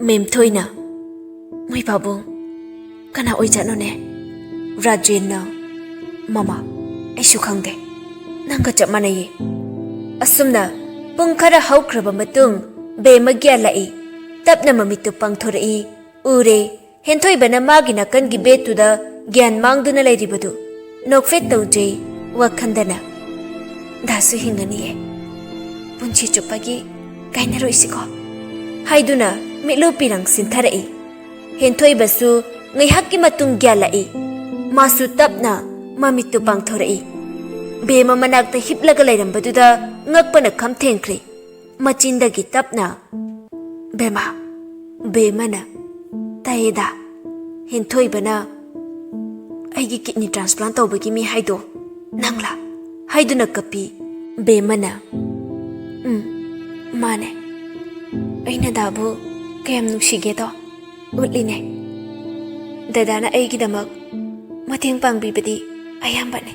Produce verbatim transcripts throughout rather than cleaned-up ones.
ꯃꯦꯝ ꯊꯣꯏꯅ, "ꯃꯣꯏ ꯄꯥꯕꯨꯡ ꯀꯅꯥ ꯑꯣꯏꯖꯥꯠꯅꯣꯅꯦ?" ꯔꯥꯖꯦꯟꯅ, "ꯃꯃꯥ, ꯑꯩꯁꯨ ꯈꯪꯗꯦ, ꯅꯪꯒ ꯆꯞ ꯃꯥꯟꯅꯩꯌꯦ꯫ ꯑꯁꯨꯝꯅ ꯄꯨꯡ ꯈꯔ ꯍꯧꯈ꯭ꯔꯕ ꯃꯇꯨꯡ ꯕꯦꯝꯃ ꯒ꯭ꯌꯥꯟ ꯂꯥꯛꯏ꯫ ꯇꯞꯅ ꯃꯃꯤꯠꯇꯨ ꯄꯥꯡꯊꯣꯔꯛꯏ꯫ ꯎꯔꯦ, ꯍꯦꯟꯊꯣꯏꯕꯅ ꯃꯥꯒꯤ ꯅꯥꯀꯟꯒꯤ ꯕꯦꯗꯇꯨꯗ ꯒ꯭ꯌꯥꯟ ꯃꯥꯡꯗꯨꯅ ꯂꯩꯔꯤꯕꯗꯨ꯫ ꯅꯣꯛꯐꯦꯠ ꯇꯧꯖꯩ ꯋꯥꯈꯟꯗꯅ꯫ "ꯗꯥꯁꯨ ꯍꯤꯡꯒꯅꯤꯌꯦ꯫ ꯄꯨꯟꯁꯤ ꯆꯨꯞꯄꯒꯤ ꯀꯥꯏꯅꯔꯣꯏꯁꯤꯀꯣ" ꯍꯥꯏꯗꯨꯅ ꯃꯤꯠꯂꯨ ꯄꯤꯔꯪ ꯁꯤꯟꯊꯔꯛꯏ꯫ ꯍꯦꯟꯊꯣꯏꯕꯁꯨ ꯉꯥꯏꯍꯥꯛꯀꯤ ꯃꯇꯨꯡ ꯒ꯭ꯌꯥꯟꯂꯛꯏ꯫ ꯃꯥꯁꯨ ꯇꯞꯅ ꯃꯃꯤꯠꯇꯨ ꯄꯥꯡꯊꯣꯔꯛꯏ꯫ ꯕꯦꯝꯃ ꯃꯅꯥꯛꯇ ꯍꯤꯞꯂꯒ ꯂꯩꯔꯝꯕꯗꯨꯗ ꯉꯛꯄꯅ ꯈꯝ ꯊꯦꯡꯈ꯭ꯔꯦ꯫ ꯃꯆꯤꯟꯗꯒꯤ ꯇꯞꯅ, "ꯕꯦꯝꯃ, ꯕꯦꯝꯃꯅ"꯫ "ꯇꯥꯏꯌꯦꯗ"꯫ ꯍꯦꯟꯊꯣꯏꯕꯅ, "ꯑꯩꯒꯤ ꯀꯤꯗꯅꯤ ꯇ꯭ꯔꯥꯟꯁꯄ꯭ꯂꯥꯟ ꯇꯧꯕꯒꯤ ꯃꯤ ꯍꯥꯏꯗꯣ ꯅꯪꯂꯥ?" ꯍꯥꯏꯗꯨꯅ ꯀꯞꯄꯤ꯫ ꯕꯦꯝꯃꯅ, "ꯎꯝ, ꯃꯥꯅꯦ꯫ ꯑꯩꯅ ꯗꯥꯕꯨ ꯀꯌꯥꯝ ꯅꯨꯡꯁꯤꯒꯦꯗꯣ ꯎꯠꯂꯤꯅꯦ꯫ ꯗꯗꯥꯅ ꯑꯩꯒꯤꯗꯃꯛ ꯃꯇꯦꯡ ꯄꯥꯡꯕꯤꯕꯗꯤ ꯑꯌꯥꯝꯕꯅꯦ꯫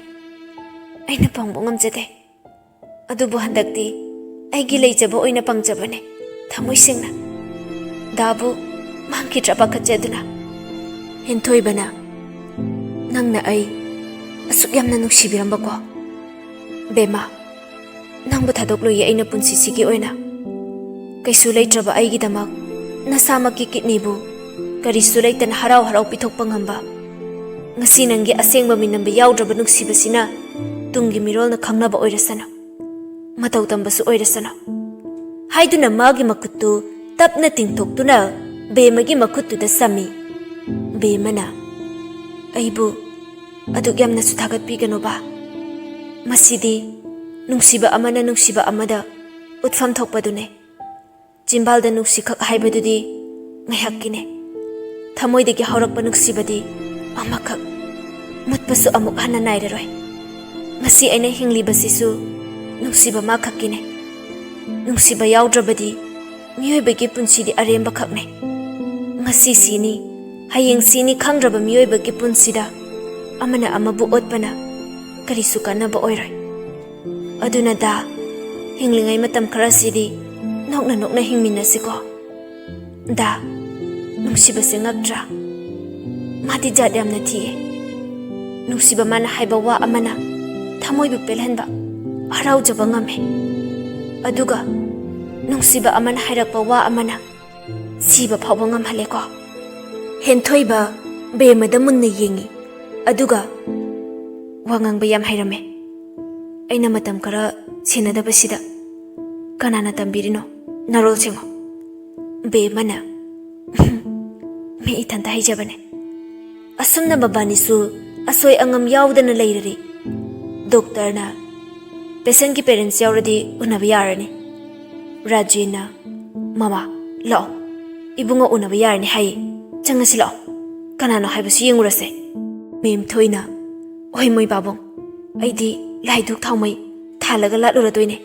ꯑꯩꯅ ꯄꯥꯡꯕ ꯉꯝꯖꯗꯦ꯫ ꯑꯗꯨꯕꯨ ꯍꯟꯗꯛꯇꯤ ꯑꯩꯒꯤ ꯂꯩꯖꯕ ꯑꯣꯏꯅ ꯄꯥꯡꯖꯕꯅꯦ, ꯊꯃꯣꯏ ꯁꯦꯡꯅ꯫ ꯗꯥꯕꯨ ꯃꯥꯡꯈꯤꯗ꯭ꯔꯥ ꯄꯥꯈꯠꯆꯗꯨꯅ"꯫ ꯍꯦꯟꯊꯣꯏꯕꯅ, "ꯅꯪꯅ ꯑꯩ ꯑꯁꯨꯛ ꯌꯥꯝꯅ ꯅꯨꯡꯁꯤꯕꯤꯔꯝꯕꯀꯣ? ꯕꯦꯝꯃ, ꯅꯪꯕꯨ ꯊꯥꯗꯣꯛꯂꯣꯏꯌꯦ ꯑꯩꯅ ꯄꯨꯟꯁꯤꯁꯤꯒꯤ ꯑꯣꯏꯅ꯫ ꯀꯩꯁꯨ ꯂꯩꯇ꯭ꯔꯕ ꯑꯩꯒꯤꯗꯃꯛ ꯅꯁꯥꯃꯛꯀꯤ ꯀꯤꯗꯅꯤꯕꯨ ꯀꯔꯤꯁꯨ ꯂꯩꯇꯅ ꯍꯔꯥꯎ ꯍꯔꯥꯎ ꯄꯤꯊꯣꯛꯄ ꯉꯝꯕ꯫ ꯉꯁꯤ ꯅꯪꯒꯤ ꯑꯁꯦꯡꯕ ꯃꯤꯅꯝꯕ ꯌꯥꯎꯗ꯭ꯔꯕ ꯅꯨꯡꯁꯤꯕꯁꯤꯅ ꯇꯨꯡꯒꯤ ꯃꯤꯔꯣꯜꯅ ꯈꯪꯅꯕ ꯑꯣꯏꯔꯁꯅꯨ꯫ ꯃꯇꯧ ꯇꯝꯕꯁꯨ ꯑꯣꯏꯔꯁꯅꯨ"꯫ ꯍꯥꯏꯗꯨꯅ ꯃꯥꯒꯤ ꯃꯈꯨꯠꯇꯨ ꯇꯞꯅ ꯇꯤꯡꯊꯣꯛꯇꯨꯅ ꯕꯦꯝꯃꯒꯤ ꯃꯈꯨꯠꯇꯨꯗ ꯁꯝꯃꯤ꯫ ꯕꯦꯝꯃꯅ, "ꯑꯩꯕꯨ ꯑꯗꯨꯛ ꯌꯥꯝꯅꯁꯨ ꯊꯥꯒꯠꯄꯤꯒꯅꯨꯕ꯫ ꯃꯁꯤꯗꯤ ꯅꯨꯡꯁꯤꯕ ꯑꯃꯅ ꯅꯨꯡꯁꯤꯕ ꯑꯃꯗ ꯎꯠꯐꯝ ꯊꯣꯛꯄꯗꯨꯅꯦ꯫ ꯆꯤꯝꯕꯥꯜꯗ ꯅꯨꯡꯁꯤꯈꯛ ꯍꯥꯏꯕꯗꯨꯗꯤ ꯉꯥꯏꯍꯥꯛꯀꯤꯅꯦ꯫ ꯊꯃꯣꯏꯗꯒꯤ ꯍꯧꯔꯛꯄ ꯅꯨꯡꯁꯤꯕꯗꯤ ꯑꯃꯈꯛ, ꯃꯨꯠꯄꯁꯨ ꯑꯃꯨꯛ ꯍꯟꯅ ꯅꯥꯏꯔꯔꯣꯏ꯫ ꯉꯁꯤ ꯑꯩꯅ ꯍꯤꯡꯂꯤꯕꯁꯤꯁꯨ ꯅꯨꯡꯁꯤꯕ ꯃꯥ ꯈꯛꯀꯤꯅꯦ꯫ ꯅꯨꯡꯁꯤꯕ ꯌꯥꯎꯗ꯭ꯔꯕꯗꯤ ꯃꯤꯑꯣꯏꯕꯒꯤ ꯄꯨꯟꯁꯤꯗꯤ ꯑꯔꯦꯝꯕꯈꯛꯅꯦ꯫ ꯉꯁꯤ ꯁꯤꯅꯤ, ꯍꯌꯦꯡ ꯁꯤꯅꯤ ꯈꯪꯗ꯭ꯔꯕ ꯃꯤꯑꯣꯏꯕꯒꯤ ꯄꯨꯟꯁꯤꯗ ꯑꯃꯅ ꯑꯃꯕꯨ ꯑꯣꯠꯄꯅ ꯀꯔꯤꯁꯨ ꯀꯥꯟꯅꯕ ꯑꯣꯏꯔꯣꯏ꯫ ꯑꯗꯨꯅ ꯗꯥ, ꯍꯤꯡꯂꯤꯉꯩ ꯃꯇꯝ ꯈꯔꯁꯤꯗꯤ ꯅꯣꯛꯅ ꯅꯣꯛꯅ ꯍꯤꯡꯃꯤꯟꯅꯁꯤꯀꯣ"꯫ "ꯗꯥ, ꯅꯨꯡꯁꯤꯕꯁꯦ ꯉꯛꯇ꯭ꯔꯥ? ꯃꯥꯗꯤ ꯖꯥꯠ ꯌꯥꯝꯅ ꯊꯤꯌꯦ꯫ ꯅꯨꯡꯁꯤꯕ ꯃꯥꯅ ꯍꯥꯏꯕ ꯋꯥ ꯑꯃꯅ ꯊꯃꯣꯏꯕꯨ ꯄꯦꯜꯍꯟꯕ, ꯍꯔꯥꯎꯖꯕ ꯉꯝꯃꯦ꯫ ꯑꯗꯨꯒ ꯅꯨꯡꯁꯤꯕ ꯑꯃꯅ ꯍꯥꯏꯔꯛꯄ ꯋꯥ ꯑꯃꯅ ꯁꯤꯕ ꯐꯥꯎꯕ ꯉꯝꯍꯜꯂꯦꯀꯣ?" ꯍꯦꯟꯊꯣꯏꯕ ꯕꯦꯃꯗ ꯃꯨꯟꯅ ꯌꯦꯡꯉꯤ, ꯑꯗꯨꯒ ꯋꯥ ꯉꯥꯡꯕ ꯌꯥꯝ ꯍꯩꯔꯝꯃꯦ꯫ ꯑꯩꯅ ꯃꯇꯝ ꯈꯔ ꯁꯦꯟꯅꯗꯕꯁꯤꯗ ꯀꯅꯥꯅ ꯇꯝꯕꯤꯔꯤꯅꯣ? ꯅꯔꯣꯜ ꯁꯦꯡꯉꯣ꯫ ꯕꯦꯃꯅ, "ꯃꯤ ꯏꯊꯟꯇ ꯍꯩꯖꯕꯅꯦ꯫ ꯑꯁꯨꯝꯅ ꯃꯕꯥꯅꯤꯁꯨ ꯑꯁꯣꯏ ꯑꯉꯥꯝ ꯌꯥꯎꯗꯅ ꯂꯩꯔꯔꯤ꯫ ꯗꯣꯛꯇꯔꯅ ꯄꯦꯁꯦꯟꯒꯤ ꯄꯦꯔꯦꯟꯁ ꯌꯥꯎꯔꯗꯤ ꯎꯅꯕ ꯌꯥꯔꯅꯤ꯫" ꯔꯥꯖꯦꯟꯅ, "ꯃꯃꯥ, ꯂꯥꯛꯑꯣ, ꯏꯕꯨꯡꯉꯣ ꯎꯅꯕ ꯌꯥꯔꯅꯤ ꯍꯥꯏꯌꯦ꯫ ꯆꯪꯉꯁꯤ ꯂꯥꯛꯑꯣ, ꯀꯅꯥꯅꯣ ꯍꯥꯏꯕꯁꯨ ꯌꯦꯡꯉꯨꯔꯁꯦ꯫" ꯃꯦꯝꯊꯣꯏꯅ, "ꯍꯣꯏ ꯃꯣꯏ ꯄꯥꯕꯨꯡ, ꯑꯩꯗꯤ ꯂꯥꯏ ꯙꯨꯛ ꯊꯥꯎꯃꯩ ꯊꯥꯜꯂꯒ ꯂꯥꯠꯂꯨꯔꯗꯣꯏꯅꯦ,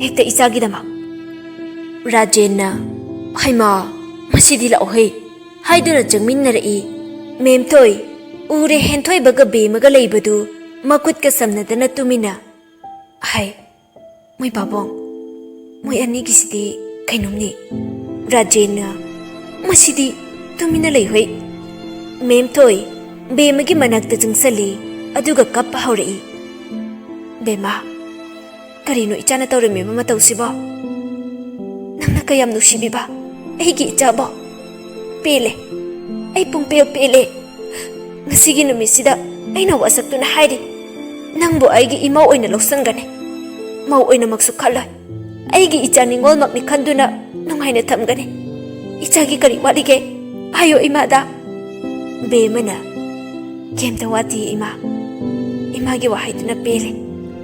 ꯍꯦꯛꯇ ꯏꯆꯥꯒꯤꯗꯃꯛ꯫" ꯔꯥꯖꯦꯟꯅ, "ꯍꯩꯃꯥ, ꯃꯁꯤꯗꯤ ꯂꯥꯛꯑꯣꯍꯦ" ꯍꯥꯏꯗꯨꯅ ꯆꯪꯃꯤꯟꯅꯔꯛꯏ꯫ ꯃꯦꯝꯊꯣꯏ, ꯎꯔꯦ ꯍꯦꯟꯊꯣꯏꯕꯒ ꯕꯦꯃꯒ ꯂꯩꯕꯗꯨ ꯃꯈꯨꯠꯀ ꯁꯝꯅꯗꯅ ꯇꯨꯃꯤꯟꯅ꯫ ꯍꯥꯏ, "ꯃꯣꯏ ꯄꯥꯕꯨꯡ, ꯃꯣꯏ ꯑꯅꯤꯒꯤꯁꯤꯗꯤ ꯀꯩꯅꯣꯝꯅꯤ꯫" ꯔꯥꯖꯦꯟꯅ, "ꯃꯁꯤꯗꯤ ꯇꯨꯃꯤꯟꯅ ꯂꯩꯍꯣꯏ꯫" ꯃꯦꯝꯊꯣꯏ ꯕꯦꯃꯒꯤ ꯃꯅꯥꯛꯇ ꯆꯪꯁꯜꯂꯤ, ꯑꯗꯨꯒ ꯀꯞꯄ ꯍꯧꯔꯛꯏ꯫ "ꯕꯦꯃꯥ, ꯀꯔꯤꯅꯣ ꯏꯆꯥꯅ ꯇꯧꯔꯝꯃꯤꯕ ꯃꯇꯧꯁꯤꯕꯣ? ꯅꯪꯅ ꯀꯌꯥꯝ ꯅꯨꯡꯁꯤꯕꯤꯕ ꯑꯩꯒꯤ ꯏꯆꯥꯕꯣ? ꯄꯦꯜꯂꯦ, ꯑꯩ ꯄꯨꯡꯄꯦꯜ ꯄꯦꯜꯂꯦ꯫ ꯉꯁꯤꯒꯤ ꯅꯨꯃꯤꯠꯁꯤꯗ ꯑꯩꯅ ꯋꯥꯁꯛꯇꯨꯅ ꯍꯥꯏꯔꯤ, ꯅꯪꯕꯨ ꯑꯩꯒꯤ ꯏꯃꯧ ꯑꯣꯏꯅ ꯂꯧꯁꯟꯒꯅꯤ꯫ ꯃꯧ ꯑꯣꯏꯅꯃꯛꯁꯨ ꯈꯜꯂꯣꯏ, ꯑꯩꯒꯤ ꯏꯆꯥ ꯅꯤꯉꯣꯜꯃꯛꯅꯤ ꯈꯟꯗꯨꯅ ꯅꯨꯡꯉꯥꯏꯅ ꯊꯝꯒꯅꯤ꯫ ꯏꯆꯥꯒꯤ ꯀꯔꯤ ꯋꯥꯠꯂꯤꯒꯦ? ꯍꯥꯏꯌꯣ ꯏꯃꯥꯗ꯫" ꯕꯦꯃꯅ, "ꯀꯩꯝꯇ ꯋꯥꯠꯇꯤꯌꯦ ꯏꯃꯥ, ꯏꯃꯥꯒꯤ ꯋꯥꯍꯩꯗꯨꯅ ꯄꯦꯜꯂꯦ,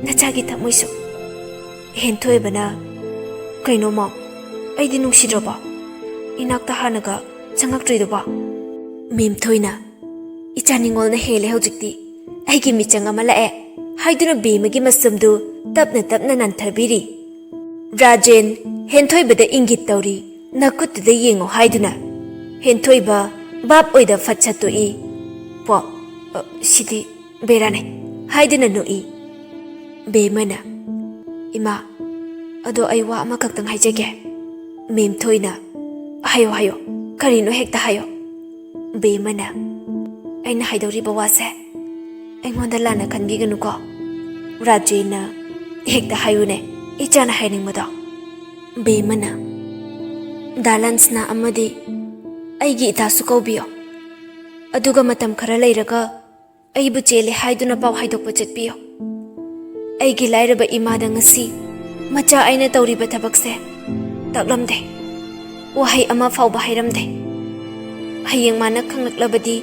ꯅꯆꯥꯒꯤ ꯊꯃꯣꯏꯁꯨ꯫" ꯍꯦꯟꯊꯣꯏꯕꯅ, "ꯀꯩꯅꯣ ꯃꯧ, ꯑꯩꯗꯤ ꯅꯨꯡꯁꯤꯗ꯭ꯔꯕꯣ? ꯏꯅꯥꯛꯇ ꯍꯥꯟꯅꯒ ꯆꯪꯉꯛꯇ꯭ꯔꯤꯗꯨꯕꯣ?" ꯃꯦꯝꯊꯣꯏꯅ, "ꯏꯆꯥ ꯅꯤꯉꯣꯜꯅ ꯍꯦꯜꯂꯦ ꯍꯧꯖꯤꯛꯇꯤ, ꯑꯩꯒꯤ ꯃꯤꯆꯪ ꯑꯃ ꯂꯥꯛꯑꯦ" ꯍꯥꯏꯗꯨꯅ ꯕꯦꯃꯒꯤ ꯃꯁꯝꯗꯨ ꯇꯞꯅ ꯇꯞꯅ ꯅꯥꯟꯊꯕꯤꯔꯤ꯫ ꯔꯥꯖꯦꯟ ꯍꯦꯟꯊꯣꯏꯕꯗ ꯏꯪꯒꯤꯠ ꯇꯧꯔꯤ, "ꯅꯈꯨꯠꯇꯨꯗ ꯌꯦꯡꯉꯣ" ꯍꯥꯏꯗꯨꯅ꯫ ꯍꯦꯟꯊꯣꯏꯕ ꯚꯥꯞ ꯑꯣꯏꯗ ꯐꯠ ꯁꯠꯇꯣꯛꯏ꯫ "ꯄꯣ, ꯑ, ꯁꯤꯗꯤ ꯕꯦꯔꯥꯅꯦ" ꯍꯥꯏꯗꯨꯅ ꯅꯣꯛꯏ꯫ ꯕꯦꯃꯅ, "ꯏꯃꯥ, ꯑꯗꯣ ꯑꯩ ꯋꯥ ꯑꯃꯈꯛꯇꯪ ꯍꯥꯏꯖꯒꯦ꯫" ꯃꯦꯝꯊꯣꯏꯅ, "ꯍꯥꯏꯌꯣ, ꯍꯥꯏꯌꯣ, ꯀꯔꯤꯅꯣ ꯍꯦꯛꯇ ꯍꯥꯏꯌꯣ꯫ ꯕꯦꯝꯃꯅ, "ꯑꯩꯅ ꯍꯥꯏꯗꯧꯔꯤꯕ ꯋꯥꯁꯦ ꯑꯩꯉꯣꯟꯗ ꯂꯥꯟꯅ ꯈꯟꯕꯤꯒꯅꯨꯀꯣ꯫ ꯔꯥꯖꯦꯟꯅ, ꯍꯦꯛꯇ ꯍꯥꯏꯌꯨꯅꯦ, ꯏꯆꯥꯅ ꯍꯥꯏꯅꯤꯡꯕꯗꯣ꯫" ꯕꯦꯝꯃꯅ, "ꯗꯥ ꯂꯥꯟꯁꯅꯥ ꯑꯃꯗꯤ ꯑꯩꯒꯤ ꯏꯇꯥꯁꯨ ꯀꯧꯕꯤꯌꯣ꯫ ꯑꯗꯨꯒ ꯃꯇꯝ ꯈꯔ ꯂꯩꯔꯒ ꯑꯩꯕꯨ ꯆꯦꯜꯂꯦ ꯍꯥꯏꯗꯨꯅ ꯄꯥꯎ ꯍꯥꯏꯗꯣꯛꯄ ꯆꯠꯄꯤꯌꯨ꯫ ꯑꯩꯒꯤ ꯂꯥꯏꯔꯕ ꯏꯃꯥꯗ ꯉꯁꯤ ꯃꯆꯥ ꯑꯩꯅ ꯇꯧꯔꯤꯕ ꯊꯕꯛꯁꯦ ꯇꯥꯛꯂꯝꯗꯦ꯫ ꯋꯥꯍꯩ ꯑꯃ ꯐꯥꯎꯕ ꯍꯥꯏꯔꯝꯗꯦ꯫ ꯍꯌꯦꯡ ꯃꯥꯅ ꯈꯪꯂꯛꯂꯕꯗꯤ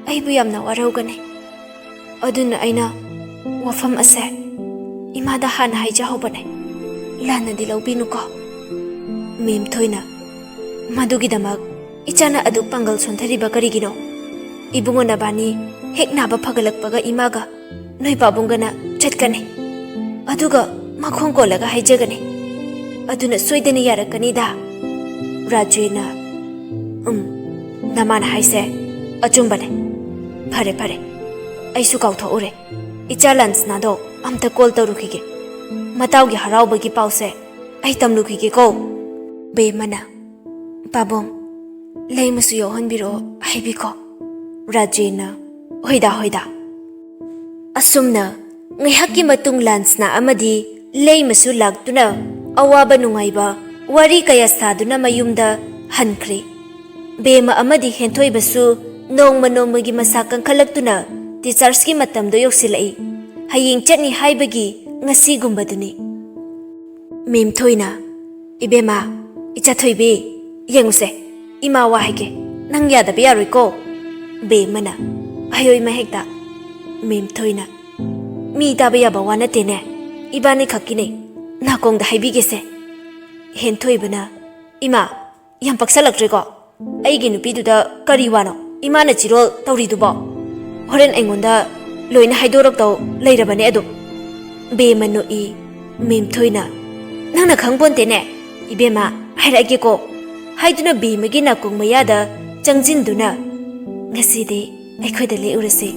ꯑꯩꯕꯨ ꯌꯥꯝꯅ ꯋꯥꯔꯧꯒꯅꯤ꯫ ꯑꯗꯨꯅ ꯑꯩꯅ ꯋꯥꯐꯝ ꯑꯁꯦ ꯏꯃꯥꯗ ꯍꯥꯟꯅ ꯍꯥꯏꯖꯍꯧꯕꯅꯦ꯫ ꯂꯥꯟꯅꯗꯤ ꯂꯧꯕꯤꯅꯨꯀꯣ꯫" ꯃꯦꯝꯊꯣꯏꯅ, "ꯃꯗꯨꯒꯤꯗꯃꯛ ꯏꯆꯥꯅ ꯑꯗꯨꯛ ꯄꯥꯡꯒꯜ ꯁꯣꯟꯊꯔꯤꯕ ꯀꯔꯤꯒꯤꯅꯣ? ꯏꯕꯨꯡꯉꯣ ꯅꯕꯥꯅꯤ ꯍꯦꯛ ꯅꯥꯕ ꯐꯒꯠꯂꯛꯄꯒ ꯏꯃꯥꯒ ꯅꯣꯏ ꯄꯥꯕꯨꯡꯒꯅ ꯆꯠꯀꯅꯤ꯫ ꯑꯗꯨꯒ ꯃꯈꯣꯡ ꯀꯣꯜꯂꯒ ꯍꯥꯏꯖꯒꯅꯤ꯫ ꯑꯗꯨꯅ ꯁꯣꯏꯗꯅ ꯌꯥꯔꯛꯀꯅꯤꯗ꯫" ꯔꯥꯖꯦꯟꯅ, "ꯎꯝ, ꯅꯃꯥꯅ ꯍꯥꯏꯁꯦ ꯑꯆꯨꯝꯕꯅꯦ꯫ ꯐꯔꯦ, ꯐꯔꯦ, ꯑꯩꯁꯨ ꯀꯥꯎꯊꯣꯛꯎꯔꯦ꯫ ꯏꯆꯥ ꯂꯥꯟꯁꯅꯥꯗꯣ ꯑꯝꯇ ꯀꯣꯜ ꯇꯧꯔꯨꯈꯤꯒꯦ꯫ ꯃꯇꯥꯎꯒꯤ ꯍꯔꯥꯎꯕꯒꯤ ꯄꯥꯎꯁꯦ ꯑꯩ ꯇꯝꯂꯨꯈꯤꯒꯦꯀꯣ꯫" ꯕꯦꯝꯃꯅ, "ꯄꯥꯕꯨꯡ, ꯂꯩꯃꯁꯨ ꯌꯥꯎꯍꯟꯕꯤꯔꯛꯑꯣ ꯍꯥꯏꯕꯤꯈꯣ꯫" ꯔꯥꯖꯦꯟꯅ, "ꯍꯣꯏꯗ, ꯍꯣꯏꯗ꯫" ꯑꯁꯨꯝꯅ ꯉꯥꯏꯍꯥꯛꯀꯤ ꯃꯇꯨꯡ ꯂꯥꯟꯁꯅꯥ ꯑꯃꯗꯤ ꯂꯩꯃꯁꯨ ꯂꯥꯛꯇꯨꯅ ꯑꯋꯥꯕ ꯅꯨꯡꯉꯥꯏꯕ ꯋꯥꯔꯤ ꯀꯌꯥ ꯁꯥꯗꯨꯅ ꯃꯌꯨꯝꯗ ꯍꯟꯈ꯭ꯔꯦ꯫ ꯕꯦꯝꯃ ꯑꯃꯗꯤ ꯍꯦꯟꯊꯣꯏꯕꯁꯨ ꯅꯣꯡꯃ ꯅꯣꯡꯃꯒꯤ ꯃꯁꯥ ꯀꯟꯈꯠꯂꯛꯇꯨꯅ ꯇꯤꯆꯔꯁꯀꯤ ꯃꯇꯝꯗꯣ ꯌꯧꯁꯤꯜꯂꯛꯏ꯫ ꯍꯌꯦꯡ ꯆꯠꯅꯤ ꯍꯥꯏꯕꯒꯤ ꯉꯁꯤꯒꯨꯝꯕꯗꯨꯅꯤ꯫ ꯃꯦꯝꯊꯣꯏꯅ, "ꯏꯕꯦꯝꯃ, ꯏꯆꯥꯊꯣꯏꯕꯤ, ꯌꯦꯡꯉꯨꯁꯦ, ꯏꯃꯥ ꯋꯥ ꯍꯥꯏꯒꯦ, ꯅꯪ ꯌꯥꯗꯕ ꯌꯥꯔꯣꯏꯀꯣ꯫" ꯕꯦꯝꯃꯅ, "ꯍꯥꯏꯌꯣ ꯏꯃꯥ ꯍꯦꯛꯇ꯫" ꯃꯦꯝꯊꯣꯏꯅ, "ꯃꯤ ꯇꯥꯕ ꯌꯥꯕ ꯋꯥ ꯅꯠꯇꯦꯅꯦ, ꯏꯕꯥꯅꯤ ꯈꯛꯀꯤꯅꯦ, ꯅꯥꯀꯣꯡꯗ ꯍꯥꯏꯕꯤꯒꯦꯁꯦ꯫" ꯍꯦꯟꯊꯣꯏꯕꯅ, "ꯏꯃꯥ, ꯌꯥꯝ ꯄꯛꯁꯜꯂꯛꯇ꯭ꯔꯦꯀꯣ꯫ ꯑꯩꯒꯤ ꯅꯨꯄꯤꯗꯨꯗ ꯀꯔꯤ ꯋꯥꯅꯣ ꯏꯃꯥꯅ ꯆꯤꯔꯣꯜ ꯇꯧꯔꯤꯗꯨꯕꯣ? ꯍꯣꯔꯦꯟ ꯑꯩꯉꯣꯟꯗ ꯂꯣꯏꯅ ꯍꯥꯏꯗꯣꯔꯛꯇꯧ ꯂꯩꯔꯕꯅꯦ ꯑꯗꯨꯝ꯫" ꯕꯦꯝꯃ ꯅꯣꯛꯏ꯫ ꯃꯦꯝꯊꯣꯏꯅ, "ꯅꯪꯅ ꯈꯪꯄꯣꯟꯇꯦꯅꯦ꯫ ꯏꯕꯦꯝꯃ, ꯍꯥꯏꯔꯛꯑꯒꯦꯀꯣ꯫" ꯍꯥꯏꯗꯨꯅ ꯕꯦꯝꯃꯒꯤ ꯅꯥꯀꯣꯡ ꯃꯌꯥꯗ ꯆꯪꯁꯤꯟꯗꯨꯅ, "ꯉꯁꯤꯗꯤ ꯑꯩꯈꯣꯏꯗ ꯂꯦꯛꯎꯔꯁꯤ꯫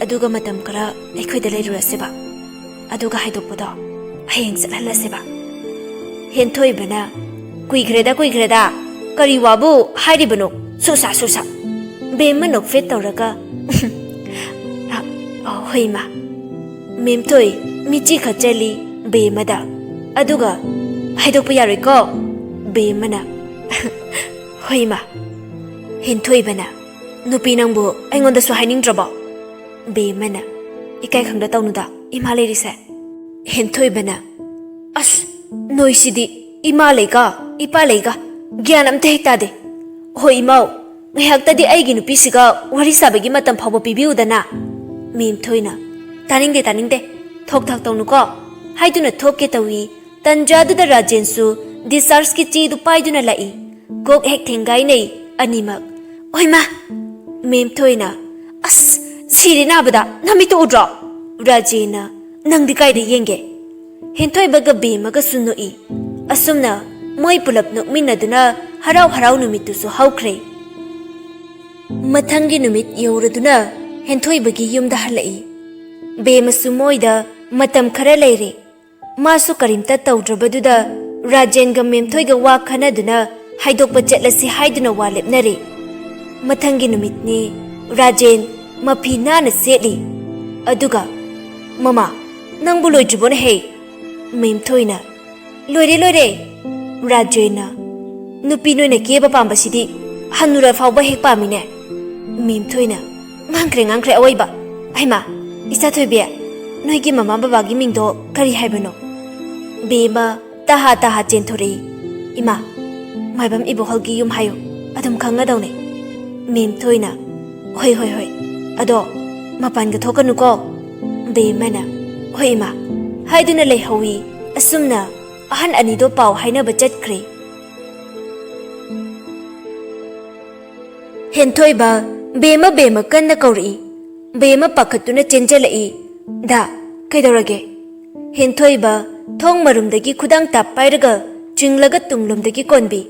ꯑꯗꯨꯒ ꯃꯇꯝ ꯈꯔ ꯑꯩꯈꯣꯏꯗ ꯂꯩꯔꯨꯔꯁꯦꯕ꯫ ꯑꯗꯨꯒ ꯍꯥꯏꯗꯣꯛꯄꯗꯣ ꯍꯌꯦꯡ ꯆꯠꯍꯜꯂꯁꯦꯕ꯫" ꯍꯦꯟꯊꯣꯏꯕꯅ, "ꯀꯨꯏꯈ꯭ꯔꯦꯗ, ꯀꯨꯏꯈ꯭ꯔꯦꯗ꯫ "ꯀꯔꯤ ꯋꯥꯕꯨ ꯍꯥꯏꯔꯤꯕꯅꯣ? ꯁꯨꯁꯥ, ꯁꯨꯁꯥ!" ꯕꯦꯝꯃ ꯅꯣꯛꯐꯦꯠ ꯇꯧꯔꯒ, "ꯑ, ꯑ, ꯍꯣꯏ, ꯏꯃꯥ꯫ ꯃꯦꯝꯊꯣꯏ, ꯃꯤꯆꯤ ꯈꯠꯆꯜꯂꯤ ꯕꯦꯝꯃꯗ꯫ ꯑꯗꯨꯒ ꯍꯥꯏꯗꯣꯛꯄ ꯌꯥꯔꯣꯏꯀꯣ?" ꯕꯦꯝꯃꯅ, "ꯍꯣꯏ, ꯏꯃꯥ꯫" ꯍꯦꯟꯊꯣꯏꯕꯅ, "ꯅꯨꯄꯤ ꯅꯪꯕꯨ ꯑꯩꯉꯣꯟꯗꯁꯨ ꯍꯥꯏꯅꯤꯡꯗ꯭ꯔꯕꯣ?" ꯕꯦꯝꯃꯅ, "ꯏꯀꯥꯏ ꯈꯪꯗ ꯇꯧꯅꯨꯗ, ꯏꯃꯥ ꯂꯩꯔꯤꯁꯦ꯫" ꯍꯦꯟꯊꯣꯏꯕꯅ, "ꯑꯁ, ꯅꯣꯏꯁꯤꯗꯤ ꯏꯃꯥ ꯂꯩꯒ ꯏꯄꯥ ꯂꯩꯒ ꯒ꯭ꯌꯥꯟ ꯑꯝꯇ ꯍꯦꯛ ꯇꯥꯗꯦ꯫ ꯍꯣꯏ ꯏꯃꯥꯎ, ꯉꯥꯏꯍꯥꯛꯇꯗꯤ ꯑꯩꯒꯤ ꯅꯨꯄꯤꯁꯤꯒ ꯋꯥꯔꯤ ꯁꯥꯕꯒꯤ ꯃꯇꯝ ꯐꯥꯎꯕ ꯄꯤꯕꯤꯌꯨꯗꯅ꯫" ꯃꯦꯝꯊꯣꯏꯅ, "ꯇꯥꯅꯤꯡꯗꯦ, ꯇꯥꯅꯤꯡꯗꯦ, ꯊꯣꯛ ꯊꯥꯛ ꯇꯧꯅꯨꯀꯣ" ꯍꯥꯏꯗꯨꯅ ꯊꯣꯛꯀꯦ ꯇꯧꯏ꯫ ꯇꯟꯖꯥꯗꯨꯗ ꯔꯥꯖꯦꯟꯁꯨ ꯗꯤꯁꯆꯥꯔꯖꯀꯤ ꯆꯦꯗꯨ ꯄꯥꯏꯗꯨꯅ ꯂꯥꯛꯏ꯫ ꯀꯣꯛ ꯍꯦꯛ ꯊꯦꯡꯒꯥꯏꯅꯩ ꯑꯅꯤꯃꯛ꯫ "ꯑꯣꯏꯃꯥ!" ꯃꯦꯝꯊꯣꯏꯅ, "ꯑꯁ, ꯁꯤꯔꯦ ꯅꯥꯕꯗ, ꯅꯃꯤꯠꯇꯨ ꯎꯗ꯭ꯔꯣ?" ꯔꯥꯖꯦꯟꯅ, "ꯅꯪꯗꯤ ꯀꯥꯏꯗ ꯌꯦꯡꯒꯦ?" ꯍꯦꯟꯊꯣꯏꯕꯒ ꯕꯦꯝꯃꯒꯁꯨ ꯅꯣꯛꯏ꯫ ꯑꯁꯨꯝꯅ ꯃꯣꯏ ꯄꯨꯂꯞ ꯅꯣꯛꯃꯤꯟꯅꯗꯨꯅ ꯍꯔꯥꯎ ꯍꯔꯥꯎ ꯅꯨꯃꯤꯠꯇꯨꯁꯨ ꯍꯧꯈ꯭ꯔꯦ꯫ ꯃꯊꯪꯒꯤ ꯅꯨꯃꯤꯠ ꯌꯧꯔꯗꯨꯅ ꯍꯦꯟꯊꯣꯏꯕꯒꯤ ꯌꯨꯝꯗ ꯍꯜꯂꯛꯏ꯫ ꯕꯦꯝꯃꯁꯨ ꯃꯣꯏꯗ ꯃꯇꯝ ꯈꯔ ꯂꯩꯔꯦ꯫ ꯃꯥꯁꯨ ꯀꯔꯤꯝꯇ ꯇꯧꯗ꯭ꯔꯕꯗꯨꯗ ꯔꯥꯖꯦꯟꯒ ꯃꯦꯝꯊꯣꯏꯒ ꯋꯥ ꯈꯟꯅꯗꯨꯅ ꯍꯥꯏꯗꯣꯛꯄ ꯆꯠꯂꯁꯤ ꯍꯥꯏꯗꯨꯅ ꯋꯥ ꯂꯦꯞꯅꯔꯦ꯫ ꯃꯊꯪꯒꯤ ꯅꯨꯃꯤꯠꯅꯤ꯫ ꯔꯥꯖꯦꯟ ꯃꯐꯤ ꯅꯥꯟꯅ ꯁꯦꯠꯂꯤ꯫ ꯑꯗꯨꯒ, "ꯃꯃꯥ, ꯅꯪꯕꯨ ꯂꯣꯏꯗ꯭ꯔꯤꯕꯣꯅꯦꯍꯦ?" ꯃꯦꯝꯊꯣꯏꯅ, "ꯂꯣꯏꯔꯦ, ꯂꯣꯏꯔꯦ꯫" ꯔꯥꯖꯦꯟꯅ, "ꯅꯨꯄꯤ ꯅꯣꯏꯅ ꯀꯦꯕ ꯄꯥꯝꯕꯁꯤꯗꯤ ꯍꯟꯅꯨꯔ ꯐꯥꯎꯕ ꯍꯦꯛ ꯄꯥꯝꯃꯤꯅꯦ꯫" ꯃꯦꯝꯊꯣꯏꯅ, "ꯉꯥꯡꯈ꯭ꯔꯦ, ꯉꯥꯡꯈ꯭ꯔꯦ ꯑꯋꯣꯏꯕ꯫ ꯍꯩꯃꯥ, ꯏꯆꯥ ꯊꯣꯏꯕꯤ, ꯅꯣꯏꯒꯤ ꯃꯃꯥ ꯕꯕꯥꯒꯤ ꯃꯤꯡꯗꯣ ꯀꯔꯤ ꯍꯥꯏꯕꯅꯣ?" ꯕꯦꯝꯃ ꯇꯍꯥ ꯇꯍꯥ ꯆꯦꯟꯊꯣꯔꯛꯏ꯫ "ꯏꯃꯥ, ꯃꯥꯏꯕꯝ ꯏꯕꯣꯍꯜꯒꯤ ꯌꯨꯝ ꯍꯥꯏꯌꯨ, ꯑꯗꯨꯝ ꯈꯪꯉꯗꯧꯅꯦ꯫" ꯃꯦꯝꯊꯣꯏꯅ, "ꯍꯣꯏ, ꯍꯣꯏ, ꯍꯣꯏ꯫ ꯑꯗꯣ ꯃꯄꯥꯟꯒ ꯊꯣꯛꯀꯅꯨꯀꯣ꯫" ꯕꯦꯝꯃꯅ, "ꯍꯣꯏ, ꯏꯃꯥ" ꯍꯥꯏꯗꯨꯅ ꯂꯩꯍꯧꯏ꯫ ꯑꯁꯨꯝꯅ ꯑꯍꯟ ꯑꯅꯤꯗꯣ ꯄꯥꯎ ꯍꯥꯏꯅꯕ ꯆꯠꯈ꯭ꯔꯦ꯫ ꯍꯦꯟꯊꯣꯏꯕ, "ꯕꯦꯝꯃ, ꯕꯦꯝꯃ" ꯀꯟꯅ ꯀꯧꯔꯛꯏ꯫ ꯕꯦꯝꯃ ꯄꯥꯈꯠꯇꯨꯅ ꯆꯦꯟꯖꯜꯂꯛꯏ꯫ "ꯗꯥ, ꯀꯩꯗꯧꯔꯒꯦ?" ꯍꯦꯟꯊꯣꯏꯕ ꯊꯣꯡ ꯃꯔꯨꯝꯗꯒꯤ ꯈꯨꯗꯥꯡ ꯇꯥꯞ ꯄꯥꯏꯔꯒ ꯆꯤꯡꯂꯒ ꯇꯨꯡꯂꯣꯝꯗꯒꯤ ꯀꯣꯟꯕꯤ꯫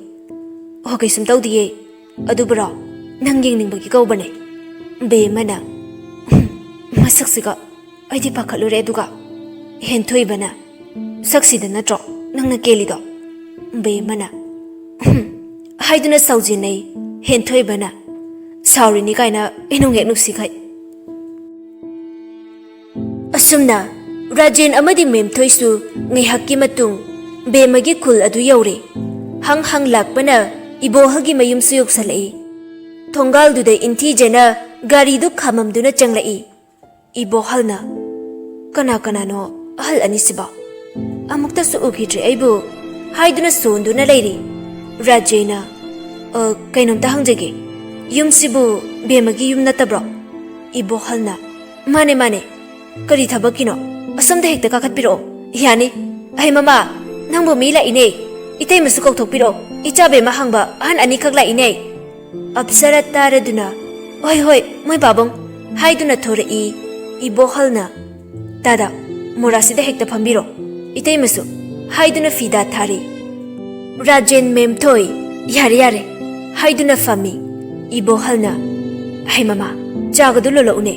"ꯑꯣ, ꯀꯩꯁꯨꯝ ꯇꯧꯗꯤꯌꯦ꯫ ꯑꯗꯨꯕꯨꯔꯣ, ꯅꯪ ꯌꯦꯡꯅꯤꯡꯕꯒꯤ ꯀꯧꯕꯅꯦ꯫" ꯕꯦꯝꯃꯅ, "ꯃꯁꯛꯁꯤꯒ ꯑꯩꯗꯤ ꯄꯥꯈꯠꯂꯨꯔꯦ꯫ ꯑꯗꯨꯒ ꯍꯦꯟꯊꯣꯏꯕꯅ, 'ꯁꯛꯁꯤꯗ ꯅꯠꯇ꯭ꯔꯣ ꯅꯪꯅ ꯀꯦꯜꯂꯤꯗꯣ?'" ꯕꯦꯝꯃꯅ, "ꯎꯍꯨꯝ" ꯍꯥꯏꯗꯨꯅ ꯁꯥꯎꯖꯤꯟꯅꯩ ꯍꯦꯟꯊꯣꯏꯕꯅ꯫ "ꯁꯥꯎꯔꯤꯅꯤ ꯀꯥꯏꯅ ꯏꯅꯨꯡ ꯍꯦꯛ ꯅꯨꯡꯁꯤꯈꯩ꯫" ꯑꯁꯨꯝꯅ ꯔꯥꯖꯦꯟ ꯑꯃꯗꯤ ꯃꯦꯝꯊꯣꯏꯁꯨ ꯉꯥꯏꯍꯥꯛꯀꯤ ꯃꯇꯨꯡ ꯕꯦꯝꯃꯒꯤ ꯈꯨꯜ ꯑꯗꯨ ꯌꯧꯔꯦ꯫ ꯍꯪ ꯍꯪ ꯂꯥꯛꯄꯅ ꯏꯕꯣꯍꯜꯒꯤ ꯃꯌꯨꯝꯁꯨ ꯌꯧꯁꯜꯂꯛꯏ꯫ ꯊꯣꯡꯒꯥꯜꯗꯨꯗ ꯏꯟꯊꯤꯖꯅ ꯒꯥꯔꯤꯗꯨ ꯈꯥꯝꯃꯝꯗꯨꯅ ꯆꯪꯂꯛꯏ꯫ ꯏꯕꯣꯍꯜꯅ, "ꯀꯅꯥ ꯀꯅꯥꯅꯣ ꯑꯍꯜ ꯑꯅꯤꯁꯤꯕꯣ? ꯑꯃꯨꯛꯇꯁꯨ ꯎꯈꯤꯗ꯭ꯔꯤ ꯑꯩꯕꯨ" ꯍꯥꯏꯗꯨꯅ ꯁꯣꯟꯗꯨꯅ ꯂꯩꯔꯤ꯫ ꯔꯥꯖꯦꯅ, "ꯑ, ꯀꯩꯅꯣꯝꯇ ꯍꯪꯖꯒꯦ, ꯌꯨꯝꯁꯤꯕꯨ ꯕꯦꯝꯃꯒꯤ ꯌꯨꯝ ꯅꯠꯇꯕ꯭ꯔꯣ?" ꯏꯕꯣꯍꯜꯅ, "ꯃꯥꯅꯦ, ꯃꯥꯅꯦ꯫ ꯀꯔꯤ ꯊꯕꯛꯀꯤꯅꯣ? ꯑꯁꯣꯝꯗ ꯍꯦꯛꯇ ꯀꯥꯈꯠꯄꯤꯔꯛꯑꯣ꯫ ꯌꯥꯅꯤ꯫ ꯑꯍꯩ ꯃꯃꯥ, ꯅꯪꯕꯨ ꯃꯤ ꯂꯥꯛꯏꯅꯦ꯫ ꯏꯇꯩꯃꯁꯨ ꯀꯧꯊꯣꯛꯄꯤꯔꯛꯑꯣ꯫ ꯏꯆꯥ ꯕꯦꯝꯃ ꯍꯪꯕ ꯑꯍꯟ ꯑꯅꯤꯈꯛ ꯂꯥꯛꯏꯅꯦ꯫" ꯑꯞꯁꯔꯥ ꯇꯥꯔꯗꯨꯅ, "ꯍꯣꯏ, ꯍꯣꯏ, ꯃꯣꯏ ꯄꯥꯕꯨꯡ" ꯍꯥꯏꯗꯨꯅ ꯊꯣꯔꯛꯏ꯫ ꯏꯕꯣꯍꯜꯅ, "ꯇꯥꯗ, ꯃꯣꯔꯥꯁꯤꯗ ꯍꯦꯛꯇ ꯐꯝꯕꯤꯔꯣ, ꯏꯇꯩꯃꯁꯨ" ꯍꯥꯏꯗꯨꯅ ꯐꯤꯗꯥ ꯊꯥꯔꯤ꯫ ꯔꯥꯖꯦꯟ, "ꯃꯦꯝꯊꯣꯏ, ꯌꯥꯔꯦ, ꯌꯥꯔꯦ" ꯍꯥꯏꯗꯨꯅ ꯐꯝꯃꯤ꯫ ꯏꯕꯣꯍꯜꯅ, "ꯍꯩ ꯃꯃꯥ, ꯆꯥꯒꯗꯨ ꯂꯣꯜꯂꯛꯎꯅꯦ꯫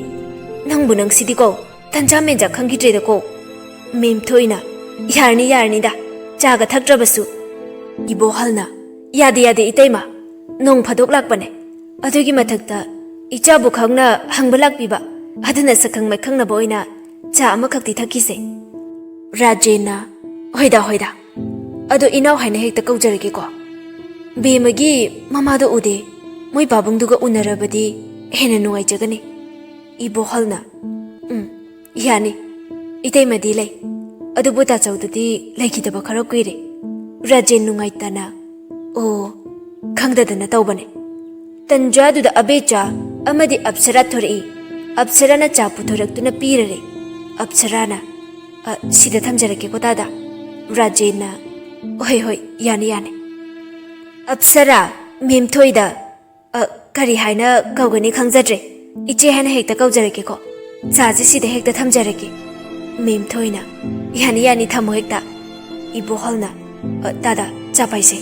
ꯅꯪꯕꯨ ꯅꯪꯁꯤꯗꯤꯀꯣ, ꯇꯟꯖꯥ ꯃꯦꯟꯖꯥ ꯈꯪꯈꯤꯗ꯭ꯔꯦꯗꯀꯣ꯫" ꯃꯦꯝꯊꯣꯏꯅ, "ꯌꯥꯔꯅꯤ, ꯌꯥꯔꯅꯤꯗ, ꯆꯥꯒ ꯊꯛꯇ꯭ꯔꯕꯁꯨ꯫" ꯏꯕꯣꯍꯜꯅ, "ꯌꯥꯗꯦ, ꯌꯥꯗꯦ, ꯏꯇꯩꯃ, ꯅꯣꯡ ꯐꯥꯗꯣꯛ ꯂꯥꯛꯄꯅꯦ꯫ ꯑꯗꯨꯒꯤ ꯃꯊꯛꯇ ꯏꯆꯥꯕꯨ ꯈꯪꯅ ꯍꯪꯕ ꯂꯥꯛꯄꯤꯕ, ꯑꯗꯨꯅ ꯁꯛꯈꯪ ꯃꯥꯏꯈꯪꯅꯕ ꯑꯣꯏꯅ ꯆꯥ ꯑꯃꯈꯛꯇꯤ ꯊꯛꯈꯤꯁꯦ꯫" ꯔꯥꯖꯦꯟꯅ, "ꯍꯣꯏꯗ, ꯍꯣꯏꯗ, ꯑꯗꯣ ꯏꯅꯥꯎ ꯍꯥꯏꯅ ꯍꯦꯛꯇ ꯀꯧꯖꯔꯒꯦꯀꯣ꯫ ꯕꯦꯝꯃꯒꯤ ꯃꯃꯥꯗꯣ ꯎꯗꯦ, ꯃꯣꯏ ꯄꯥꯕꯨꯡꯗꯨꯒ ꯎꯅꯔꯕꯗꯤ ꯍꯦꯟꯅ ꯅꯨꯡꯉꯥꯏꯖꯒꯅꯤ꯫" ꯏꯕꯣꯍꯜꯅ, "ꯎꯝ, ꯌꯥꯅꯤ, ꯏꯇꯩꯃꯗꯤ ꯂꯩ, ꯑꯗꯨꯕꯨ ꯇꯥꯆꯧꯗꯨꯗꯤ ꯂꯩꯈꯤꯗꯕ ꯈꯔ ꯀꯨꯏꯔꯦ꯫" ꯔꯥꯖꯦꯟ ꯅꯨꯡꯉꯥꯏꯇꯅ, "ꯑꯣ, ꯈꯪꯗꯗꯅ ꯇꯧꯕꯅꯦ꯫" ꯇꯟꯖꯥꯗꯨꯗ ꯑꯕꯦꯆꯥ ꯑꯃꯗꯤ ꯑꯞꯁꯔꯥ ꯊꯣꯔꯛꯏ꯫ ꯑꯞꯁꯔꯥꯅ ꯆꯥ ꯄꯨꯊꯣꯔꯛꯇꯨꯅ ꯄꯤꯔꯔꯦ꯫ ꯑꯞꯁꯔꯥꯅ, "ꯑ, ꯁꯤꯗ ꯊꯝꯖꯔꯛꯀꯦꯀꯣ ꯇꯥꯗ꯫" ꯔꯥꯖꯦꯟꯅ, "ꯍꯣꯏ, ꯍꯣꯏ, ꯌꯥꯅꯤ, ꯌꯥꯅꯤ꯫" ꯑꯞꯁꯔꯥ, ꯃꯦꯝꯊꯣꯏꯗ, "ꯑ, ꯀꯔꯤ ꯍꯥꯏꯅ ꯀꯧꯒꯅꯤ ꯈꯪꯖꯗ꯭ꯔꯦ꯫ ꯏꯆꯦ ꯍꯥꯏꯅ ꯍꯦꯛꯇ ꯀꯧꯖꯔꯛꯀꯦꯀꯣ꯫ ꯆꯥꯁꯤ ꯁꯤꯗ ꯍꯦꯛꯇ ꯊꯝꯖꯔꯛꯀꯦ꯫" ꯃꯦꯝꯊꯣꯏꯅ, "ꯌꯥꯅꯤ, ꯌꯥꯅꯤ, ꯊꯝꯃꯣ ꯍꯦꯛꯇ꯫" ꯏꯕꯣꯍꯜꯅ, "ꯑ, ꯇꯥꯗ, ꯆꯥ ꯄꯥꯏꯁꯦ꯫"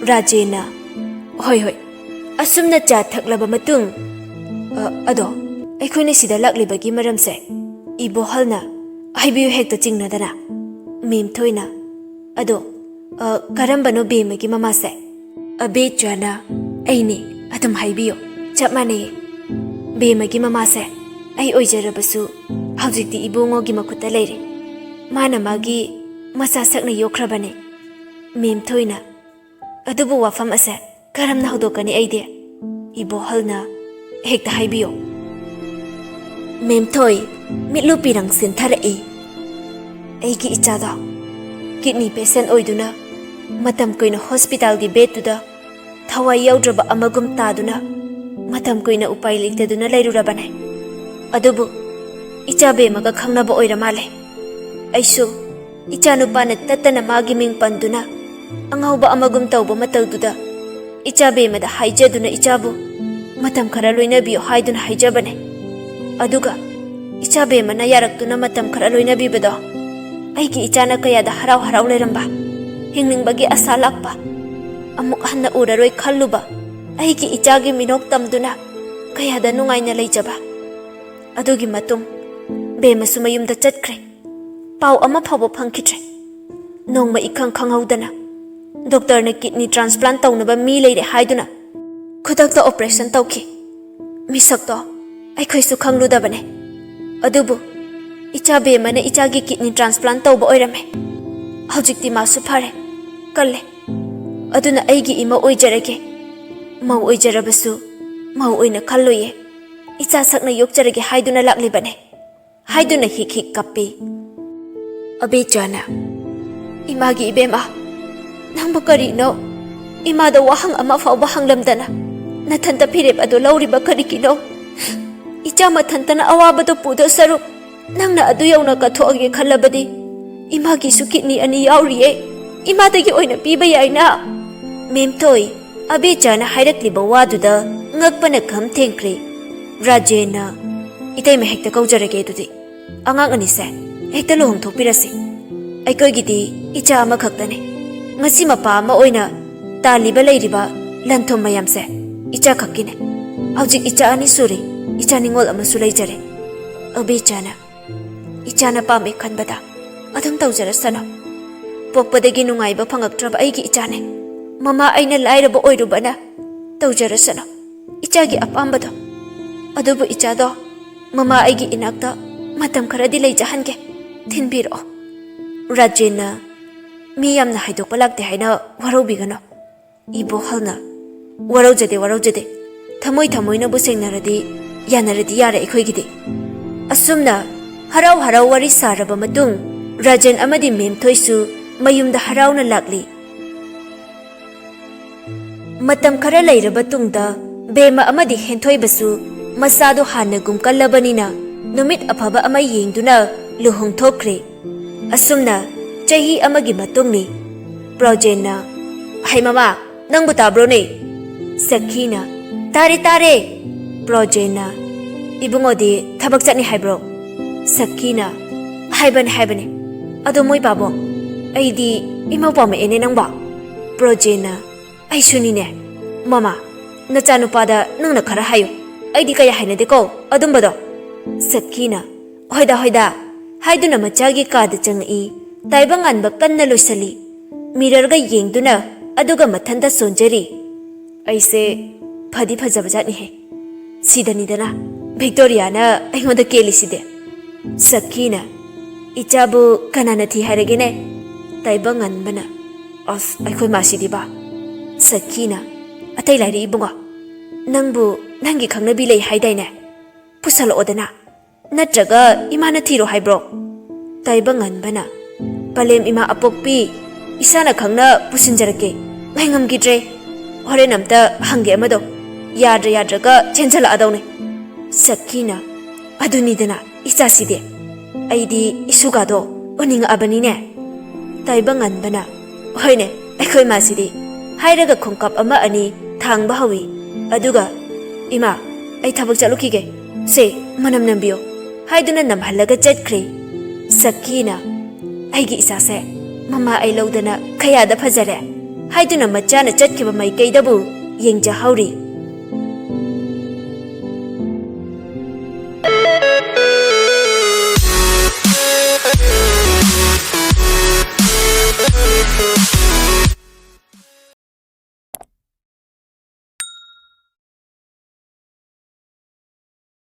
ꯔꯥꯖꯦꯟꯅ, "ꯍꯣꯏ, ꯍꯣꯏ꯫" ꯑꯁꯨꯝꯅ ꯆꯥ ꯊꯛꯂꯕ ꯃꯇꯨꯡ, "ꯑ, ꯑꯗꯣ, ꯑꯩꯈꯣꯏꯅ ꯁꯤꯗ ꯂꯥꯛꯂꯤꯕꯒꯤ ꯃꯔꯝꯁꯦ?" ꯏꯕꯣꯍꯜꯅ, "ꯍꯥꯏꯕꯤꯌꯨ ꯍꯦꯛꯇ ꯆꯤꯡꯅꯗꯅ꯫" ꯃꯦꯝꯊꯣꯏꯅ, "ꯑꯗꯣ, ꯑ, ꯀꯔꯝꯕꯅꯣ ꯕꯦꯝꯃꯒꯤ ꯃꯃꯥꯁꯦ?" ꯑꯕꯦꯆꯥꯅ, "ꯑꯩꯅꯦ, ꯑꯗꯨꯝ ꯍꯥꯏꯕꯤꯌꯣ, ꯆꯞ ꯃꯥꯟꯅꯩꯌꯦ꯫ ꯕꯦꯝꯃꯒꯤ ꯃꯃꯥꯁꯦ ꯑꯩ ꯑꯣꯏꯖꯔꯕꯁꯨ ꯍꯧꯖꯤꯛꯇꯤ ꯏꯕꯨꯡꯉꯣꯒꯤ ꯃꯈꯨꯠꯇ ꯂꯩꯔꯦ꯫ ꯃꯥꯅ ꯃꯥꯒꯤ ꯃꯆꯥ ꯁꯛꯅ ꯌꯣꯛꯈ꯭ꯔꯕꯅꯦ, ꯃꯦꯝ ꯊꯣꯏꯅ꯫ ꯑꯗꯨꯕꯨ ꯋꯥꯐꯝ ꯑꯁꯦ ꯀꯔꯝꯅ ꯍꯧꯗꯣꯛꯀꯅꯤ ꯑꯩꯗꯤ? ꯏꯕꯣꯍꯜꯅ ꯍꯦꯛꯇ ꯍꯥꯏꯕꯤꯌꯣ꯫" ꯃꯦꯝ ꯊꯣꯏ ꯃꯤꯠꯂꯨ ꯄꯤꯔꯪ ꯁꯤꯟꯊꯔꯛꯏ꯫ "ꯑꯩꯒꯤ ꯏꯆꯥꯗꯣ ꯀꯤꯗꯅꯤ ꯄꯦꯁꯦꯟ ꯑꯣꯏꯗꯨꯅ ꯃꯇꯝ ꯀꯨꯏꯅ ꯍꯣꯁꯄꯤꯇꯥꯜꯒꯤ ꯕꯦꯗꯇꯨꯗ ꯊꯋꯥꯏ ꯌꯥꯎꯗ꯭ꯔꯕ ꯑꯃꯒꯨꯝ ꯇꯥꯗꯨꯅ ꯃꯇꯝ ꯀꯨꯏꯅ ꯎꯄꯥꯏ ꯂꯩꯇꯗꯨꯅ ꯂꯩꯔꯨꯔꯕꯅꯦ꯫ ꯑꯗꯨꯕꯨ ꯏꯆꯥ ꯕꯦꯝꯃꯒ ꯈꯪꯅꯕ ꯑꯣꯏꯔ ꯃꯥꯜꯂꯦ꯫ ꯑꯩꯁꯨ ꯏꯆꯥꯅꯨꯄꯥꯅ ꯇꯠꯇꯅ ꯃꯥꯒꯤ ꯃꯤꯡ ꯄꯟꯗꯨꯅ ꯑꯉꯥꯎꯕ ꯑꯃꯒꯨꯝ ꯇꯧꯕ ꯃꯇꯧꯗꯨꯗ ꯏꯆꯥ ꯕꯦꯝꯃꯗ ꯍꯥꯏꯖꯗꯨꯅ ꯏꯆꯥꯕꯨ ꯃꯇꯝ ꯈꯔ ꯂꯣꯏꯅꯕꯤꯌꯨ ꯍꯥꯏꯗꯨꯅ ꯍꯥꯏꯖꯕꯅꯦ꯫ ꯑꯗꯨꯒ ꯏꯆꯥ ꯕꯦꯝꯃꯅ ꯌꯥꯔꯛꯇꯨꯅ ꯃꯇꯝ ꯈꯔ ꯂꯣꯏꯅꯕꯤꯕꯗꯣ ꯑꯩꯒꯤ ꯏꯆꯥꯅ ꯀꯌꯥꯗ ꯍꯔꯥꯎ ꯍꯔꯥꯎ ꯂꯩꯔꯝꯕ, ꯍꯤꯡꯅꯤꯡꯕꯒꯤ ꯑꯁꯥ ꯂꯥꯛꯄ, ꯑꯃꯨꯛ ꯍꯟꯅ ꯎꯔꯔꯣꯏ ꯈꯜꯂꯨꯕ ꯑꯩꯒꯤ ꯏꯆꯥꯒꯤ ꯃꯤꯅꯣꯛ ꯇꯝꯗꯨꯅ ꯀꯌꯥꯗ ꯅꯨꯡꯉꯥꯏꯅ ꯂꯩꯖꯕ꯫ ꯑꯗꯨꯒꯤ ꯃꯇꯨꯡ ꯕꯦꯝꯃꯁꯨ ꯃꯌꯨꯝꯗ ꯆꯠꯈ꯭ꯔꯦ꯫ ꯄꯥꯎ ꯑꯃ ꯐꯥꯎꯕ ꯐꯪꯈꯤꯗ꯭ꯔꯦ꯫ ꯅꯣꯡꯃ ꯏꯈꯪ ꯈꯪꯍꯧꯗꯅ ꯗꯣꯛꯇꯔꯅ ꯀꯤꯗꯅꯤ ꯇ꯭ꯔꯥꯟꯁꯄ꯭ꯂꯥꯟ ꯇꯧꯅꯕ ꯃꯤ ꯂꯩꯔꯦ ꯍꯥꯏꯗꯨꯅ ꯈꯨꯗꯛꯇ ꯑꯣꯄꯔꯦꯁꯟ ꯇꯧꯈꯤ꯫ ꯃꯤꯁꯛꯇꯣ ꯑꯩꯈꯣꯏꯁꯨ ꯈꯪꯂꯨꯗꯕꯅꯦ꯫ ꯑꯗꯨꯕꯨ ꯏꯆꯥ ꯕꯦꯝꯃꯅ ꯏꯆꯥꯒꯤ ꯀꯤꯗꯅꯤ ꯇ꯭ꯔꯥꯟꯁꯄ꯭ꯂꯥꯟ ꯇꯧꯕ ꯑꯣꯏꯔꯝꯃꯦ꯫ ꯍꯧꯖꯤꯛꯇꯤ ꯃꯥꯁꯨ ꯐꯔꯦ, ꯀꯜꯂꯦ꯫ ꯑꯗꯨꯅ ꯑꯩꯒꯤ ꯏꯃꯧ ꯑꯣꯏꯖꯔꯒꯦ꯫ ꯃꯧ ꯑꯣꯏꯖꯔꯕꯁꯨ ꯃꯧ ꯑꯣꯏꯅ ꯈꯜꯂꯣꯏꯌꯦ꯫ ꯏꯆꯥ ꯁꯛꯅ ꯌꯣꯛꯆꯔꯒꯦ ꯍꯥꯏꯗꯨꯅ ꯂꯥꯛꯂꯤꯕꯅꯦ", ꯍꯥꯏꯗꯨꯅ ꯍꯤꯛ ꯍꯤꯛ ꯀꯞꯄꯤ꯫ ꯑꯕꯦꯆꯥꯅ, "ꯏꯃꯥꯒꯤ ꯏꯕꯦꯝꯃ, ꯅꯪꯕꯨ ꯀꯔꯤꯅꯣ? ꯏꯃꯥꯗ ꯋꯥꯍꯪ ꯑꯃ ꯐꯥꯎꯕ ꯍꯪꯂꯝꯗꯅ ꯅꯊꯟꯇ ꯐꯤꯔꯦꯞ ꯑꯗꯨ ꯂꯧꯔꯤꯕ ꯀꯔꯤꯒꯤꯅꯣ? ꯏꯆꯥ ꯃꯊꯟꯇꯅ ꯑꯋꯥꯕꯗꯨ ꯄꯨꯗꯧ ꯁꯔꯨꯛ ꯅꯪꯅ ꯑꯗꯨ ꯌꯧꯅ ꯀꯠꯊꯣꯛꯑꯒꯦ ꯈꯜꯂꯕꯗꯤ ꯏꯃꯥꯒꯤꯁꯨ ꯀꯤꯗꯅꯤ ꯑꯅꯤ ꯌꯥꯎꯔꯤꯌꯦ꯫ ꯏꯃꯥꯗꯒꯤ ꯑꯣꯏꯅ ꯄꯤꯕ ꯌꯥꯏꯅ꯫" ꯃꯦꯝꯊꯣꯏ, ꯑꯕꯦꯆꯥꯅ ꯍꯥꯏꯔꯛꯂꯤꯕ ꯋꯥꯗꯨꯗ ꯉꯛꯄꯅ ꯈꯝ ꯊꯦꯡꯈ꯭ꯔꯦ꯫ ꯔꯥꯖꯦꯟꯅ, "ꯏꯇꯩꯃ ꯍꯦꯛꯇ ꯀꯧꯖꯔꯒꯦ ꯑꯗꯨꯗꯤ꯫ ꯑꯉꯥꯡ ꯑꯅꯤꯁꯦ ꯍꯦꯛꯇ ꯂꯨꯍꯣꯡꯊꯣꯛꯄꯤꯔꯁꯤ꯫ ꯑꯩꯈꯣꯏꯒꯤꯗꯤ ꯏꯆꯥ ꯑꯃꯈꯛꯇꯅꯦ꯫ ꯉꯁꯤ ꯃꯄꯥ ꯑꯃ ꯑꯣꯏꯅ ꯇꯥꯜꯂꯤꯕ ꯂꯩꯔꯤꯕ ꯂꯟ ꯊꯨꯝ ꯃꯌꯥꯝꯁꯦ ꯏꯆꯥ ꯈꯛꯀꯤꯅꯦ꯫ ꯍꯧꯖꯤꯛ ꯏꯆꯥ ꯑꯅꯤ ꯁꯨꯔꯦ, ꯏꯆꯥ ꯅꯤꯉꯣꯜ ꯑꯃꯁꯨ ꯂꯩꯖꯔꯦ꯫" ꯑꯕꯦꯆꯥꯅ, "ꯏꯆꯥꯅ ꯄꯥꯝꯃꯦ ꯈꯟꯕꯗ ꯑꯗꯨꯝ ꯇꯧꯖꯔꯁꯅꯨ꯫ ꯄꯣꯛꯄꯗꯒꯤ ꯅꯨꯡꯉꯥꯏꯕ ꯐꯪꯉꯛꯇ꯭ꯔꯕ ꯑꯩꯒꯤ ꯏꯆꯥꯅꯦ꯫ "ꯃꯃꯥ, ꯑꯩꯅ ꯂꯥꯏꯔꯕ ꯑꯣꯏꯔꯨꯕꯅ ꯇꯧꯖꯔꯁꯅꯨ, ꯏꯆꯥꯒꯤ ꯑꯄꯥꯝꯕꯗꯣ꯫ ꯑꯗꯨꯕꯨ ꯏꯆꯥꯗꯣ ꯃꯃꯥ ꯑꯩꯒꯤ ꯏꯅꯥꯛꯇ ꯃꯇꯝ ꯈꯔꯗꯤ ꯂꯩꯖꯍꯟꯒꯦ, ꯊꯤꯟꯕꯤꯔꯛꯑꯣ꯫" ꯔꯥꯖꯦꯟꯅ, "ꯃꯤ ꯌꯥꯝꯅ ꯍꯥꯏꯗꯣꯛꯄ ꯂꯥꯛꯇꯦ ꯍꯥꯏꯅ ꯋꯥꯔꯧꯕꯤꯒꯅꯨ꯫" ꯏꯕꯣꯍꯜꯅ, "ꯋꯥꯔꯧꯖꯗꯦ, ꯋꯥꯔꯧꯖꯗꯦ꯫ ꯊꯃꯣꯏ ꯊꯃꯣꯏꯅꯕꯨ ꯁꯦꯡꯅꯔꯗꯤ, ꯌꯥꯅꯔꯗꯤ ꯌꯥꯔꯦ ꯑꯩꯈꯣꯏꯒꯤꯗꯤ꯫" ꯑꯁꯨꯝꯅ ꯍꯔꯥꯎ ꯍꯔꯥꯎ ꯋꯥꯔꯤ ꯁꯥꯔꯕ ꯃꯇꯨꯡ, ꯔꯥꯖꯦꯟ ꯑꯃꯗꯤ ꯃꯦꯝꯊꯣꯏꯁꯨ ꯃꯌꯨꯝꯗ ꯍꯔꯥꯎꯅ ꯂꯥꯛꯂꯤ꯫ ꯃꯇꯝ ꯈꯔ ꯂꯩꯔꯕ ꯇꯨꯡꯗ, ꯕꯦꯝꯃ ꯑꯃꯗꯤ ꯍꯦꯟꯊꯣꯏꯕꯁꯨ ꯃꯁꯥꯗꯣ ꯍꯥꯟꯅꯒꯨꯝ ꯀꯜꯂꯕꯅꯤꯅ, ꯅꯨꯃꯤꯠ ꯑꯐꯕ ꯑꯃ ꯌꯦꯡꯗꯨꯅ ꯂꯨꯍꯣꯡꯊꯣꯛꯈ꯭ꯔꯦ꯫ ꯑꯁꯨꯝꯅ ꯆꯍꯤ ꯑꯃꯒꯤ ꯃꯇꯨꯡꯅꯤ꯫ ꯄ꯭ꯔꯣꯖꯦꯟꯅ, "ꯍꯩ ꯃꯃꯥ, ꯅꯪꯕꯨ ꯇꯥꯕ꯭ꯔꯣꯅꯦ?" ꯁꯈꯤꯅ, "ꯇꯥꯔꯦ, ꯇꯥꯔꯦ꯫" ꯄ꯭ꯔꯣꯖꯦꯟꯅ, "ꯏꯕꯨꯡꯉꯣꯗꯤ ꯊꯕꯛ ꯆꯠꯅꯤ ꯍꯥꯏꯕ꯭ꯔꯣ?" ꯁꯈꯤꯅ, "ꯍꯥꯏꯕꯅꯦ, ꯍꯥꯏꯕꯅꯦ꯫ ꯑꯗꯣ ꯃꯣꯏ ꯄꯥꯕꯣ, ꯑꯩꯗꯤ ꯏꯃꯧ ꯄꯥꯝꯃꯛꯑꯦꯅꯦ ꯅꯪꯕꯣ꯫" ꯄ꯭ꯔꯣꯖꯦꯟꯅ, "ꯑꯩꯁꯨꯅꯤꯅꯦ꯫ ꯃꯃꯥ, ꯅꯆꯥꯅꯨꯄꯥꯗ ꯅꯪꯅ ꯈꯔ ꯍꯥꯏꯌꯨ꯫ ꯑꯩꯗꯤ ꯀꯌꯥ ꯍꯩꯅꯗꯦꯀꯣ ꯑꯗꯨꯝꯕꯗꯣ꯫" ꯁꯈꯤꯅ, "ꯍꯣꯏꯗ, ꯍꯣꯏꯗ," ꯍꯥꯏꯗꯨꯅ ꯃꯆꯥꯒꯤ ꯀꯥꯗ ꯆꯪꯉꯛꯏ꯫ ꯇꯥꯏꯕꯪꯉꯥꯟꯕ ꯀꯟꯅ ꯂꯣꯏꯁꯜꯂꯤ꯫ ꯃꯤꯔꯔꯒ ꯌꯦꯡꯗꯨꯅ ꯑꯗꯨꯒ ꯃꯊꯟꯇ ꯁꯣꯟꯖꯔꯤ꯫ "ꯑꯩꯁꯦ ꯐꯗꯤ ꯐꯖꯕ ꯖꯥꯠꯅꯤꯍꯦ꯫ ꯁꯤꯗꯅꯤꯗꯅ ꯚꯤꯛꯇꯣꯔꯤꯌꯥꯅ ꯑꯩꯉꯣꯟꯗ ꯀꯦꯜꯂꯤꯁꯤꯗꯤ꯫" ꯁꯈꯤꯅ, "ꯏꯆꯥꯕꯨ ꯀꯅꯥꯅ ꯊꯤ ꯍꯥꯏꯔꯒꯦꯅꯦ?" ꯇꯥꯏꯕꯪꯉꯥꯟꯕꯅ, "ꯑꯁ, ꯑꯩꯈꯣꯏ ꯃꯥꯁꯤꯗꯤꯕ꯫" ꯁꯈꯤꯅ, "ꯑꯇꯩ ꯂꯥꯏꯔꯤ ꯏꯕꯨꯡꯉꯣ, ꯅꯪꯕꯨ ꯅꯪꯒꯤ ꯈꯪꯅꯕꯤ ꯂꯩ ꯍꯥꯏꯗꯥꯏꯅꯦ? ꯄꯨꯁꯜꯂꯛꯑꯣꯗꯅ꯫ ꯅꯠꯇ꯭ꯔꯒ ꯏꯃꯥꯅ ꯊꯤꯔꯣ ꯍꯥꯏꯕ꯭ꯔꯣ?" ꯇꯥꯏꯕꯪꯉꯥꯟꯕꯅ, "ꯄꯂꯦꯝ ꯏꯃꯥ ꯑꯄꯣꯛꯄꯤ, ꯏꯁꯥꯅ ꯈꯪꯅ ꯄꯨꯁꯤꯟꯖꯔꯛꯀꯦ꯫ ꯉꯥꯏꯉꯝꯈꯤꯗ꯭ꯔꯦ꯫ ꯍꯣꯔꯦꯟ ꯑꯝꯇ ꯍꯪꯒꯦ ꯑꯃꯗꯣ꯫ ꯌꯥꯗ꯭ꯔ ꯌꯥꯗ꯭ꯔꯒ ꯆꯦꯟꯖꯜꯂꯛꯑꯗꯧꯅꯦ꯫" ꯁꯈꯤꯅ, "ꯑꯗꯨꯅꯤꯗꯅ ꯏꯆꯥꯁꯤꯗꯤ꯫ ꯑꯩꯗꯤ ꯏꯁꯨꯒꯥꯗꯣ ꯎꯅꯤꯡꯉꯛꯑꯕꯅꯤꯅꯦ꯫" ꯇꯥꯏꯕꯪꯉꯥꯟꯕꯅ, "ꯍꯣꯏꯅꯦ, ꯑꯩꯈꯣꯏ ꯃꯥꯁꯤꯗꯤ" ꯍꯥꯏꯔꯒ ꯈꯣꯡꯀꯥꯞ ꯑꯃ ꯑꯅꯤ ꯊꯥꯡꯕ ꯍꯧꯏ꯫ ꯑꯗꯨꯒ, "ꯏꯃꯥ, ꯑꯩ ꯊꯕꯛ ꯆꯠꯂꯨꯈꯤꯒꯦ꯫ ꯁꯦ, ꯃꯅꯝ ꯅꯝꯕꯤꯌꯣ" ꯍꯥꯏꯗꯨꯅ ꯅꯝꯍꯜꯂꯒ ꯆꯠꯈ꯭ꯔꯦ꯫ ꯁꯈꯤꯅ, "ꯑꯩꯒꯤ ꯏꯆꯥꯁꯦ ꯃꯃꯥ ꯑꯩ ꯂꯧꯗꯅ ꯀꯌꯥꯗ ꯐꯖꯔꯦ" ꯍꯥꯏꯗꯨꯅ ꯃꯆꯥꯅ ꯆꯠꯈꯤꯕ ꯃꯥꯏꯀꯩꯗꯕꯨ ꯌꯦꯡꯖꯍꯧꯔꯤ꯫